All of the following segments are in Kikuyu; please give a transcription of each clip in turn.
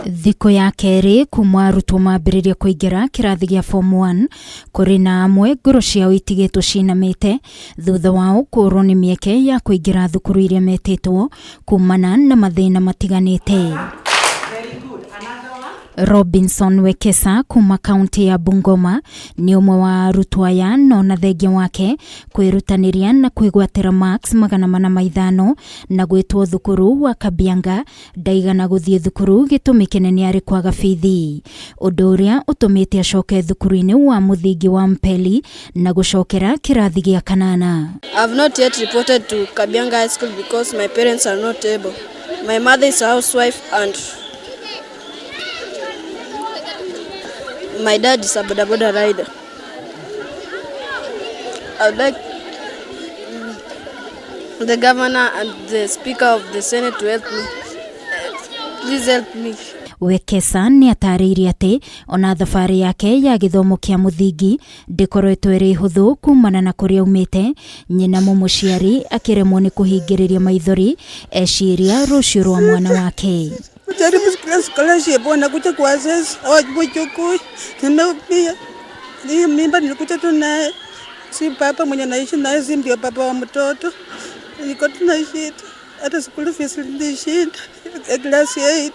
Thikũ ya kerĩ kuma arutwo mambĩrĩria kũingĩra kĩrathi gĩa form 1, kũrĩ na amwe ngoro ciao itigĩtwo cinamĩte thutha wao kũrwo nĩ mĩeke ya kũingĩra thukuru iria metĩtwo kumana na mathĩna matiganĩte. Robinson Wekesa kuma kaunti ya Bungoma nĩ ũmwe wa arutwo aya, no na thengia wake kwĩrutanĩria na kwĩgwatĩra marks 405 na gwĩtwo thukuru wa Kabianga, ndaigana gũthiĩ thukuru, gĩtũmi kĩnene arĩ kwaga bithi, ũndũ ũrĩa ũtũmĩte acoke thukuru-inĩ wa mũthingi wa Mpeli na gũcokera kĩrathi gĩa kanana. I've not yet reported to Kabianga High School because my parents are not able. My mother is a housewife and my dad is a boda boda rider. I would like the governor and the speaker of the Senate to help me. Please help me. Wekesa nĩ atarĩirie atĩ ona thabarĩ yake ya gĩthomo kĩa mũthingi ndĩkoretwo ĩrĩ hũthũ kumana na kũrĩa aumĩte, nyina mũmũciari akĩremwo nĩ kũhingĩrĩria maithori eciria rũciũ rwa mwana wake. Kujaribu scholarship, wanakuja kuassess, hawachukui. Nimeumia. Hii mimba nilikuja tu naye, si baba mwenye naishi naye, si ndio baba wa mtoto. Niko tunaishi hata school fees nilishinda class 8.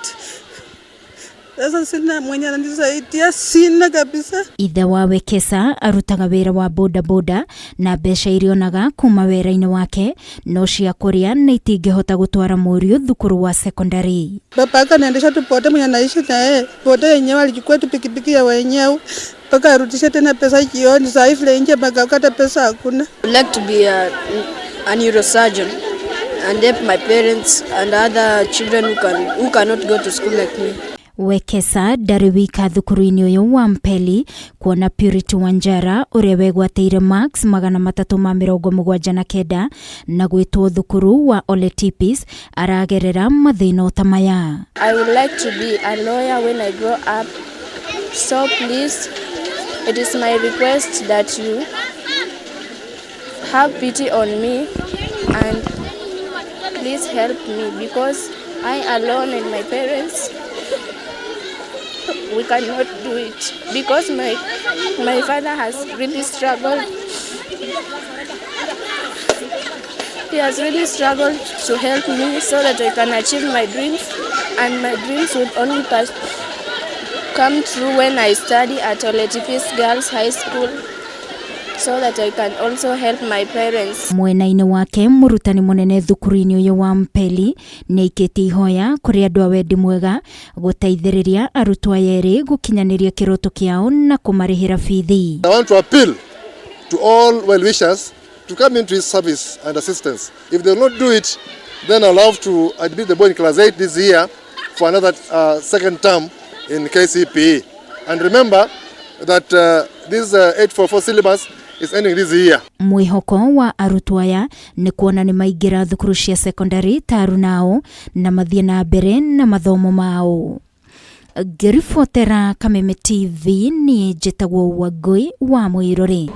Sasa sina mwenye ananisaidia, sina kabisa. Ithe wa Wekesa arutaga wĩra wa boda boda na mbeca iria onaga kuma wĩra-inĩ wake no cia kũrĩa na itingĩhota gũtwara mũriũ thukuru wa sekondari. Baba yake anaendesha tu boda mwenye anaishi naye, boda yenyewe alichukua tu pikipiki ya wenyewe mpaka arudishe tena pesa jioni. Saa hii vile nje mpaka pesa hakuna. I would like to be a neurosurgeon and help my parents and other children who cannot go to school like me. Wekesa ndarĩ wika thukuru-inĩ ũyũ wa Mpeli kuona Purity Wanjara ũrĩa wegwatĩire marks 379 na gwĩtwo thukuru wa Ole Tipis aragerera mathĩna ta maya. I would like to be a lawyer when I grow up. So please, it is my request that you have pity on me and please help me, because I alone and my parents, we cannot do it, because my father has really struggled. He has really struggled to help me so that I can achieve my dreams, and my dreams would only come true when I study at Ole Tipis Girls High School, so that I can also help my parents. Mwena-inĩ wake mũrutani mũnene thukuru-inĩ ũyũ wa Mpeli nĩ aikĩtie ihoya kũrĩ andũ a wendi mwega gũteithĩrĩria arutwo aya erĩ gũkinyanĩria kĩroto kĩao na kũmarĩhĩra bithi. I want to appeal to all well-wishers to come into his service and assistance. If they will not do it, then I'll have to admit the boy in class 8 this year for another second term in KCPE. And remember that this 844 syllabus is ending this year. Mwĩhoko wa arutwo aya nĩ kuona nĩ maingĩra thukuru cia sekondari ta arunao na mathiĩ na mbere na mathomo mao. Ngĩribotera Kameme TV, niĩ njĩtagwo Wangũi wa Mũirũrĩ.